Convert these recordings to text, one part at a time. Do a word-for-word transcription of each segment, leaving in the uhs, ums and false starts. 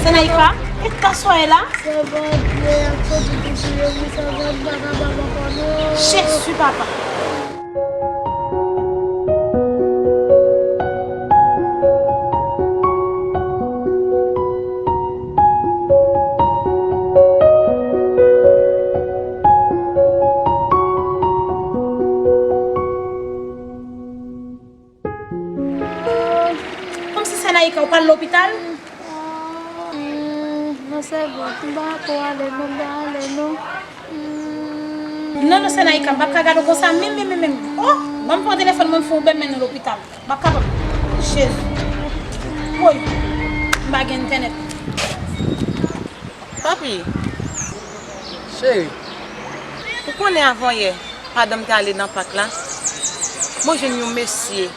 Sè Naïka, e ta swa e la? Sèvant, mwen ap soti pou touye m, wi, sèvant, m pa kapab ankò, non. Jezi, papa. Kòmsi sè Naïka, ou pa al lopital? Hmm, non, sèvant, m pa ko ale, non, m pa ale, non. Hmm. Non, non, sè Naïka, m p ap ka gade w konsa, menm, menm, menm, menm. Oh, ban m pran telefòn mwen, m fè w bèl mennen w lopital. M p ap kapab. Jezi. Woy, m pa gen entènèt. Papi. Cheri. Ou konnen avan yè, pandan m te ale nan pak la, mwen jwenn yon mesye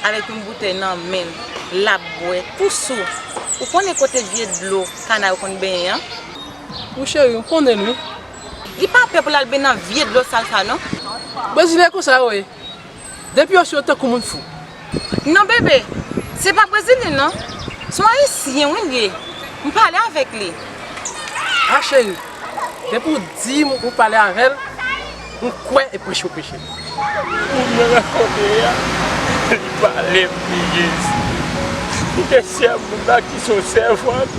avèk yon boutèy nan men l, l ap bwè, tou sou. Ou konnen kote vye dlo kana yo konn benyen an? Wi, cheri, m konnen l, wi. Li pa pè pou l al benyen nan vye dlo sal sa, non. Brezilyen konsa yo ye. Depi yo sou yo tankou moun fou. Non, bebe, se pa brezilyen, non. Se yon ayisyen, wi, l ye. M pale avèk li. A, cheri, depi w di m ou pale avè l, m kwè e preche w preche. Moun mwen rankontre a, li pale m de Jezi. Li te sèvi moun la ki se yon sèvant.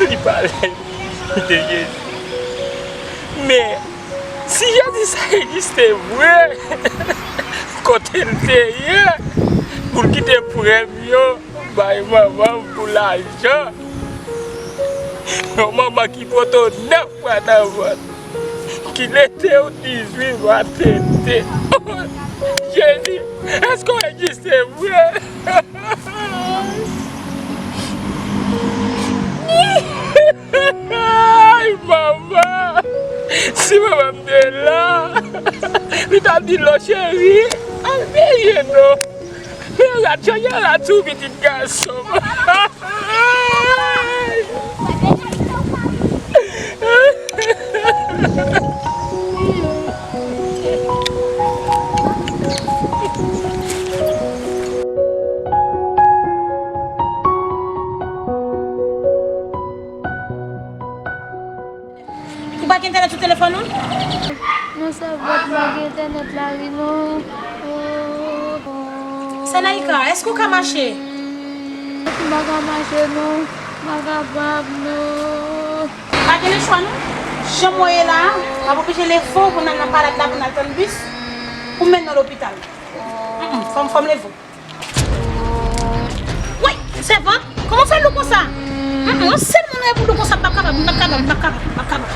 Li pale m de Jezi. Men, si Jezi sa egziste vre, kote l te ye pou l kite prèv yo bay manman m pou lajan? Yon manman ki poto nèf fwa nan vant, ki lete w dizuit fwa tete. Jezi, èske w egziste vre? Ay, manman! Si manman m te la, li t ap di, "Non, cheri, al benyen non." Men rad, chanje rad sou pitit gason m. Ou pa gen entènèt sou telefòn ou? Non, sèvant, m pa gen entènèt la wi non. Oh, oh. Sè Naïka, èske ou ka mache? M pa ka mache non. M pa kapab non. Pa gen lechwa non. Jan mwen ye la, m ap oblije leve w pou n al nan palad la pou n al tann bis pou mennen w lopital. Mm, mm, fò m, fò m leve w. Woy, sèvant, kòman w fè lou konsa? Mm, mm, yon sèl moun ou ye pou lou konsa, m p ap kapab, m p ap kapab, m p ap kapab, m p ap kapab.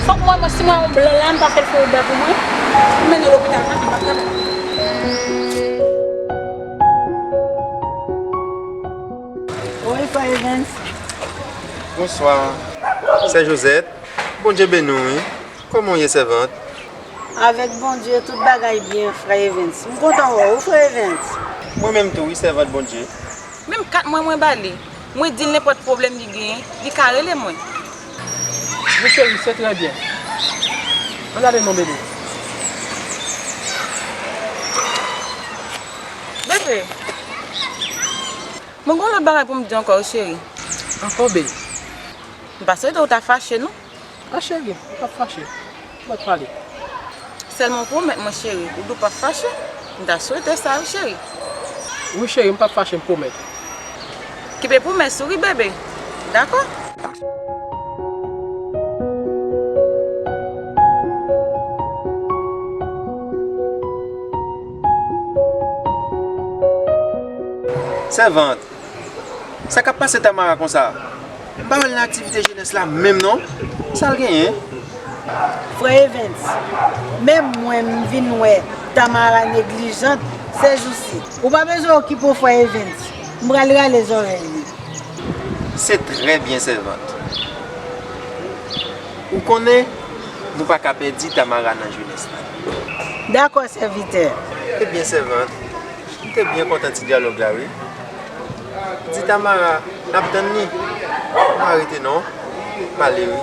Fòk mwen, mwen, si mwen yon blan la, m ta fè l fè yon bè pou mwen, m mennen l lopital, mm, mm, m p ap kapab. Wi, Frè Evens. Bonswa, Sè Josette. Bondye beni w, wi. Kòman w ye, sèvant? Avèk Bondye, tout bagay byen, Frè Evens. M kontan wè w, wi, Frè Evens. Mwen menm tou, wi, sèvant Bondye. Menm kat mwen, mwen ba li. Mwen di l nenpòt pwoblèm li genyen, li ka rele mwen. Wi, cheri, se trè byen. Ann ale non, bebe. Bebe, mwen gen yon lòt bagay pou m di ankò, wi, cheri. Ankò, bebe? M pa swete w ta fache, non. A, cheri, m p ap fache. Pòt pale. Sèlman pwomèt mwen, cheri, ou di w p ap fache. M ta swete sa, wi, cheri. Wi, cheri, m p ap fache, m pwomèt ou. Kenbe pwomès ou, wi, bebe. Dakò? Sèvant, sa k ap pase Tamara konsa? M pa wè l nan aktivite jenès la menm non. Sa l genyen? Frè Evens, menm mwen m vin wè Tamara neglijant sèjousi. Ou pa bezwen okipe w, Frè Evens. M pral rale zòrèy li. Se trè byen, sèvant. Ou konnen, nou pa ka pèdi Tamara nan jenès la. Dakò, sèvitè. Ebyen, sèvant, m te byen kontan ti dyalòg la, wi. Di Tamara, n ap tann li. Pa rete non. M ale, wi.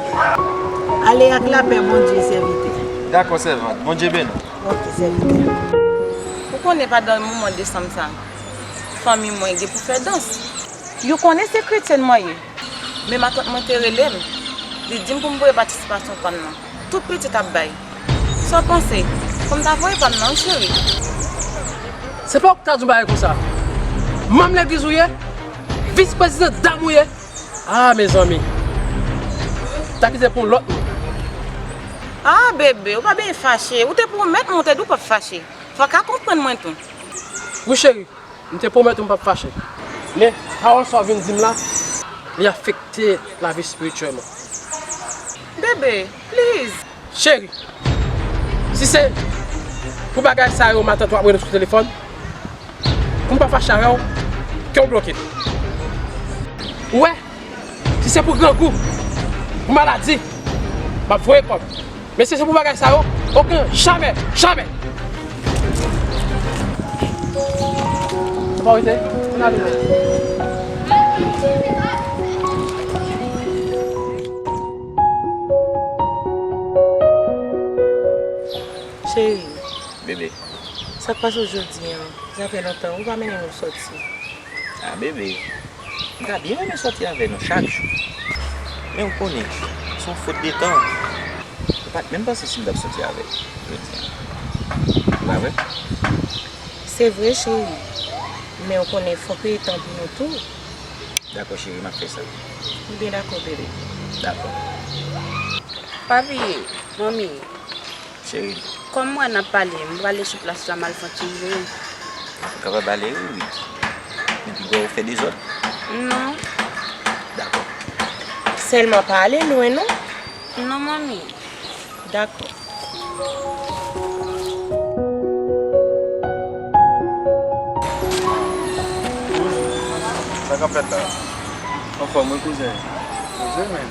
Ale ak lapè Bondye, sèvitè. Dakò, sèvant. Bondye beni w. Ok, sèvitè. Ou konnen pandan moman desanm sa, fanmi mwen gen pou fè dans. Yo konnen se kretyèn mwen ye. Men matant mwen te rele m. Li di m pou m voye patisipasyon pa m nan. Tout pitit ap bay. Sa w panse? Fò m ta voye pa m nan, wi, cheri. Se pa ou ki ta di yon bagay konsa. Manm legliz ou ye? Vis prezidan dam ou ye? Ah, mezanmi. Ta kite pou yon lòt moun. Ah, bebe, ou pa bezwen fache. Ou te pwomèt mwen, ou te di w p ap fache. Fò w ka konprann mwen tou. Wi, cheri. M te pwomèt ou m p ap fache. Men, pawòl sa w vin di m la, li afekte lavi espirityèl mwen. Bebe, please. Cheri, si se pou bagay sa yo matant w ap rele sou telefòn, pou m pa fache avè w, ke w bloke l. Ou wè, si se pou grangou, pou maladi, m ap voye kòb. Men si se pou bagay sa yo, okenn, jamè, jamè! Sa pa rete? Ann ale, men. Cheri. Bebe. Sa k pase w jodi a? Sa fè lontan, ou pa mennen nou sòti. Ah, bebe. M ta byen renmen sòti avè nou chak jou. Men ou konnen, se yon fot de tan. Ou pa t menm panse si m t ap sòti avè w jodi a. Pa vre? Se vre, cheri. Men ou konnen, fòk peye tan pou nou tou. Dakò, cheri, m ap fè sa. Ebyen, dakò, bebe. Dakò. Pa bliye, manmi. Cheri. Kòm m wè n ap pale, m prale sou plas la, m al fè yon ti jwe. Ou kapab ale, wi, Wid. Men piga w fè dezòd. Non. Dakò. Sèlman pa ale lwen, non. Non, manmi. Dakò. Sa k ap fèt la? Anfòm, wi, kouzen. Kouzen, men.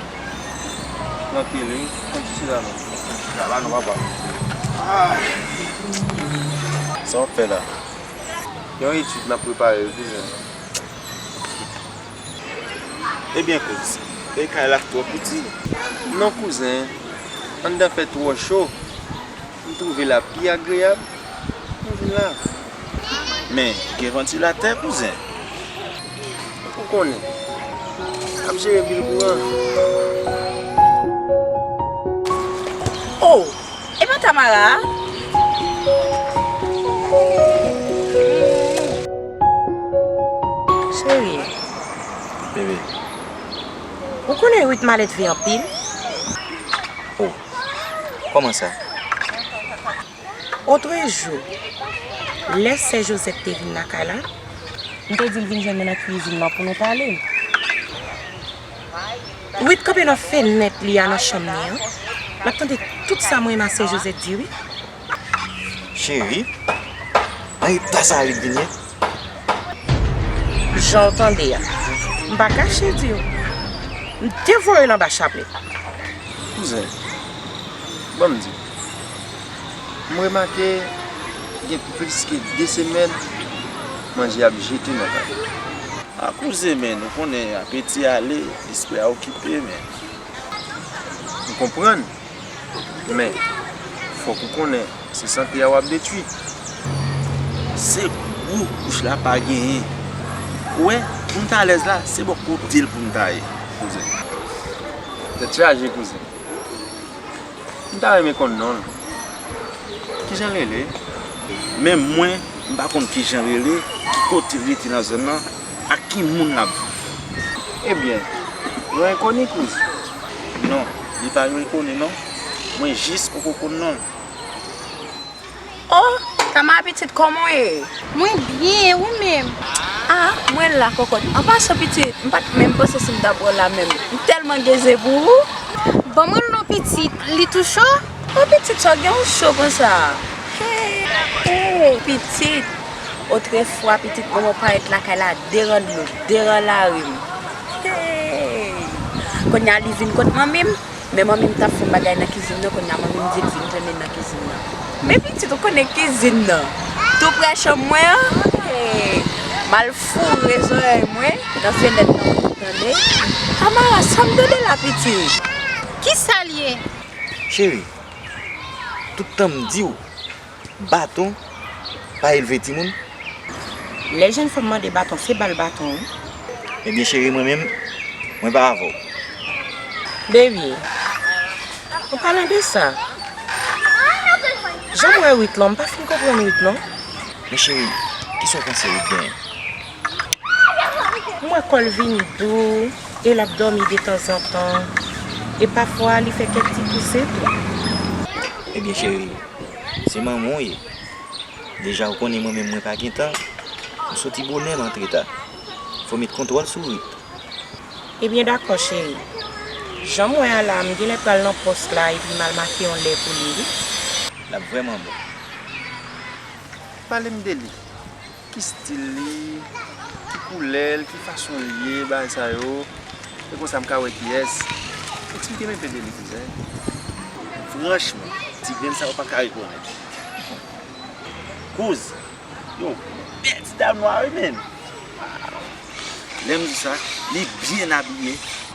Trankil, wi. Fè yon ti chita non. Chita la non, papa. Ay. Sa w ap fè la? Yon etid n ap prepare, wi, kouzen. Ebyen, kouz, e kay la k twò piti. Non, kouzen. Anndan fè twò cho. M twouve l ap pi agreyab. M vin la. Men, gen vantilatè, kouzen. Ou konnen, ap jere bil kouran. Oh, e pa Tamara a? Cheri. Bebe. Ou konnen Wid malelve anpil? Oh, kòman sa? Otrejou, lè sè Jozèt te vin lakay la, m te di l vin jwenn mwen nan kwizin nan pou nou pale. Wid kanpe nan fenèt li a nan chanm li an. L ap tande tout sa mwen e ma sè Jozèt di, wi. Cheri, nan eta sa a Wid vin ye? Jan w tande a, m pa kache di w, m devore l anba chaplèt. Kouzen, ban m di w, m remake gen plis ke de semèn manje ap jete nan kay. A kouzen, men, ou konnen apeti ale, lespri a okipe, men. M konprann. Men, fòk ou konnen, se sante a w ap detwi. Se gwo bouch la pa genyen. Ou wè, pou m ta alèz la, se bò kote l pou m ta ye, kouzen. Tèt chaje, kouzen. M ta renmen konn non l. Kijan l rele? Menm mwen, m pa konn kijan l rele, ki kote l rete nan zòn nan, ak ki moun l ap viv. Ebyen, yon enkoni, kouz? Non, li pa yon enkoni non. Mwen jis poko konn non l. Oh, Tama pitit, kòman w ye? Mwen byen, e ou menm? Ah, mwen la, kòkòt. An pasan, pitit, m pa t menm panse si m t ap wè w la menm. M tèlman geze pou ou. Ban mwen l non, pitit, li tou cho? Oh, pitit, sa w gen w cho konsa? Hey, hey, pitit. Otrefwa, pitit, manman w parèt lakay la, de ran dlo, de ran larim. Hey! Kounye a, li vin kot manmi m. Men manmi m t ap fè yon bagay nan kizin nan, kounye a manmi m di l vin jwenn li nan kizin nan. Men pitit, ou konnen kizin nan tou prè chanm mwen an? Hey! M al foure zòrèy mwen nan fenèt nan pou m tande. Tamara, sa m tande la, pitit? Kisa l ye? Cheri, tout tan m di w, baton pa elve timoun. Lè jèn fanm mande baton, se ba l baton, wi. Ebyen, cheri, mwen menm, Mwen pa avè w. Baby, an palan de sa, jan m wè Ruth lan, m pa fin konprann Ruth non. Men cheri, kisa w panse Ruth genyen? M wè kò l vin dou, e l ap dòmi detanzantan, e pafwa li fè kèk ti touse tou. Ebyen cheri, se manman w ye. Deja ou konnen mwen menm mwen pa gen tan. M soti bonè m antre ta. Fò w met kontwòl sou Ruth. Ebyen dakò cheri. Jan m wè a la, m genlè pral nan pòs la epi m al make yon lè pou li wi. L ap vrèman bon. Pale m de li. Ki stil li, ki koulè l, ki fason l ye, bagay sa yo. E konsa m ka wè kiyès. Eksplike m enpe de li, kouzen. Franchman, ti grenn sa yo pa ka rekonèt. Kouz, yon bèl ti dam nwa wi, menn. Lè m di sa, li byen abiye,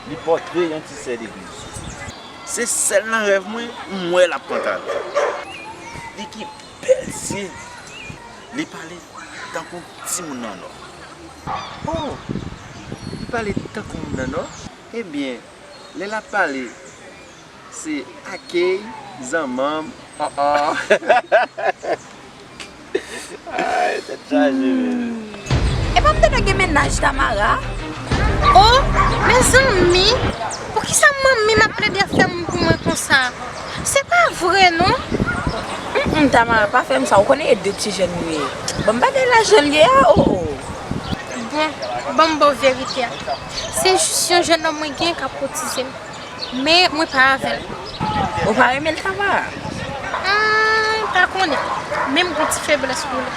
li pòtre yon ti sè legliz. Se sèl nan rèv mwen, m wè l ap pantan. Li gen bèl zye, li pale tankou timoun nan nò. Oh, li pale tankou moun nan nò? Ebyen, lè l ap pale, se akey, zanmanm, an an. Ay, tèt chaje, men. Epa m te dwe gen mennaj Tamara? Oh, mezanmi, poukisa manmi m ap plede fè moun pou mwen konsa? Se pa vre non. Mm, mm, Tamara, pa fè m sa. Ou konnen e de ti jèn nou ye. Ban m bagay la jan l ye a, oh, oh. Bon, ban m ba w verite a. Se jis yon jennonm mwen gen k ap koutize m. Men mwen pa avè l. Ou pa renmen l, Tamara? Hmm, m pa konnen. Men m gon ti feblès pou li.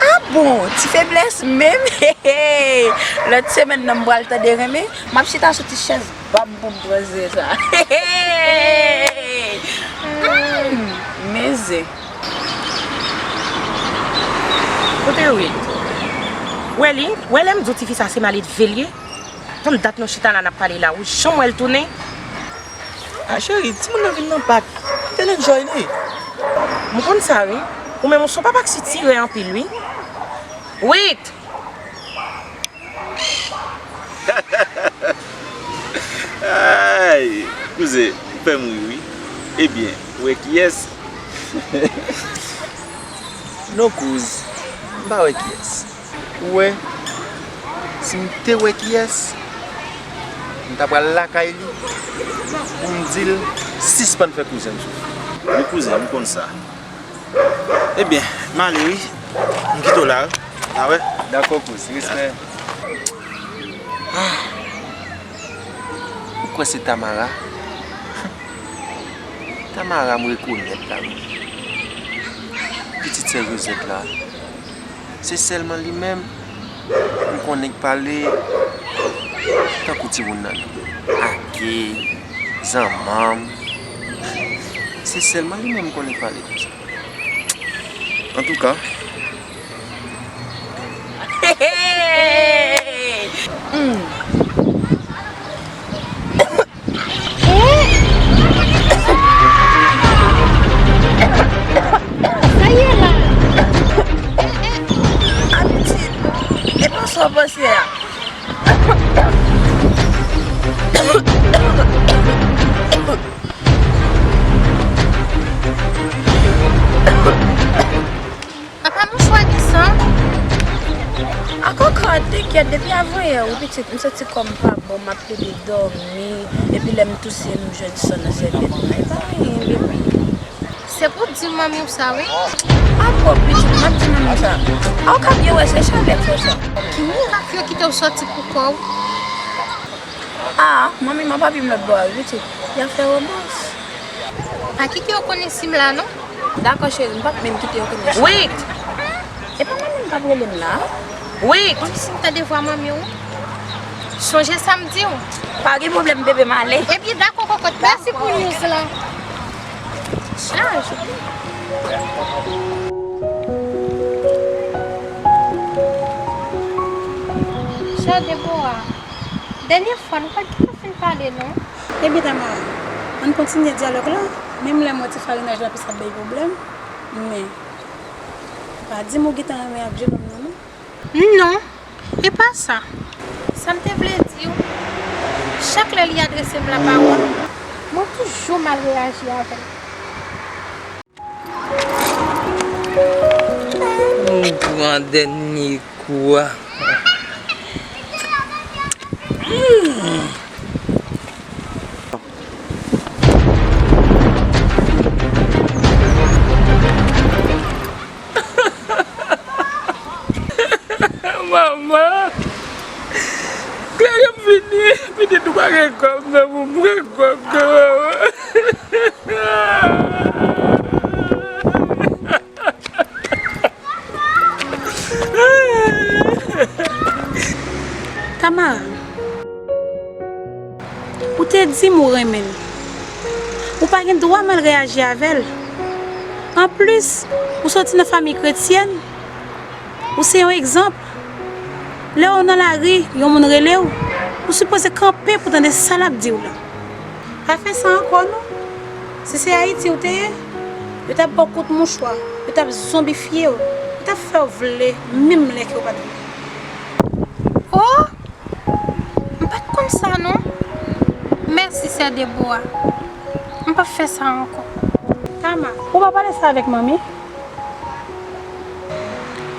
Ah bon, ti feblès menm? Lòt semèn nan m pral tande renmen. M ap chita sou ti chèz ba m pou m pran zen sa. Hmm, men zen. Kote Ruth? Wè li? Wè lè m di w tifi sa se maledve l ye? Tann dat nou chita la n ap pale la, ou janm wè l tounen? Ah cheri, timoun nan vin nan pak. Li te nan enjoy li. M konn sa wi. Ou menm ou se yon papa k sitirè anpil wi. Wit! Ay, kouzen, ou fè m ri wi. Ebyen, ou wè kiyès? Non kouz, m pa wè kiyès. Ou wè, si m te wè kiyès, m ta pral lakay li pou m di l sispann fè kouzen m soufri. Wi kouzen, m konn sa. Ebyen, m ale wi. M kite w la wi. N a wè. Dakò kouz, respè. Ah. Ou kwè se Tamara? Tamara m rekonèt la wi. Pitit sè Josette la. Se sèlman li menm m konnen k pale tankou timoun nan. Ake, zanmanm. Se sèlman li menm m konnen k pale konsa. Antouka. Hmm. Sa ye la? Abitit, e pa sa w panse a. Apa mouchwa gen san? Akò kòd, te kyèt, depi avanyè wi pitit, m santi kò m pa bon, m ap plede dòmi, epi lè m touse, m jwenn san nan sèvyèt mwen. E pa anyen, baby. Se pou w di manmi w sa, wi. Apa pitit, m ap di manmi w sa? A w ka byen wè, se chalè k fè sa. Ki mirak yo kite w sòti pou kò w? Ah, manmi m ap abim lòt bò a wi, pitit. Y ap fè romans. Pa kite yo konnen si m la, non. Dakò, cheri, m p ap menm kite yo konnen si m la. Wait! E pa manmi m k ap rele m la? Wait! Kòmsi m tande vwa manmi w. Sonje sa m di w. Pa gen pwoblèm, bebe, m ale. Ebyen, dakò, kòkòt. Mèsi pou news la. Chaj. Chè Deborah, dènye fwa, nou pa t gentan fin pale, non? Ebyen, Tamara, ann kontinye dyalòg la, menm lè m wè ti farinaj la plis ap bay pwoblèm, men, pa di m ou gentan renmen ak jennonm nan, non. Non, e pa sa. Sa m te vle di w, Chak lè li adrese m lapawòl, mwen toujou mal reyaji avè l. M pran dènye kou a. Manman! Klere m vini, pitit ou pa gen kòb nan, pou m gen kòb nan, manman. Tamara, ou te di m ou renmen l. Ou pa gen dwa mal reyaji avè l. Anplis, ou soti nan fanmi kretyèn. Ou se yon egzanp. Lè w nan lari, yon moun rele w, ou sipoze kanpe pou tande sa l ap di w la. Pa fè sa ankò non. Si se Ayiti ou te ye, yo t ap ba w kout mouchwa, yo t ap zonbifye w, yo t ap fè w vle menm lè ke w pa t vle. Oh! M pa t konn sa non. Mèsi, sè Debora. M p ap fè sa ankò. Tama, ou pa pale sa avèk manmi?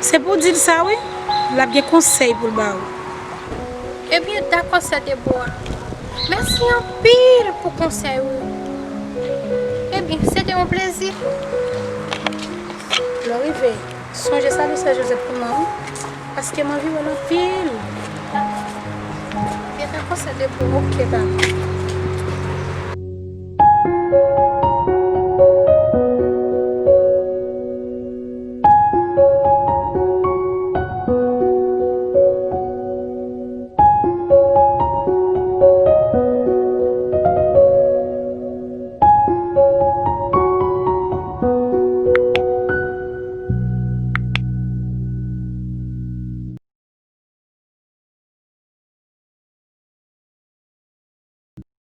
Se pou w di l sa wi, l ap gen konsèy pou l ba ou. Ebyen, dakò, sè Debora. Mèsi anpil pou konsèy ou yo. Ebyen, se te yon plezi. Lè w rive, sonje salye sè Joseph pou mwen wi, paske m anvi wè l anpil. Ebyen, dakò, sè Debora. Ok, dakò.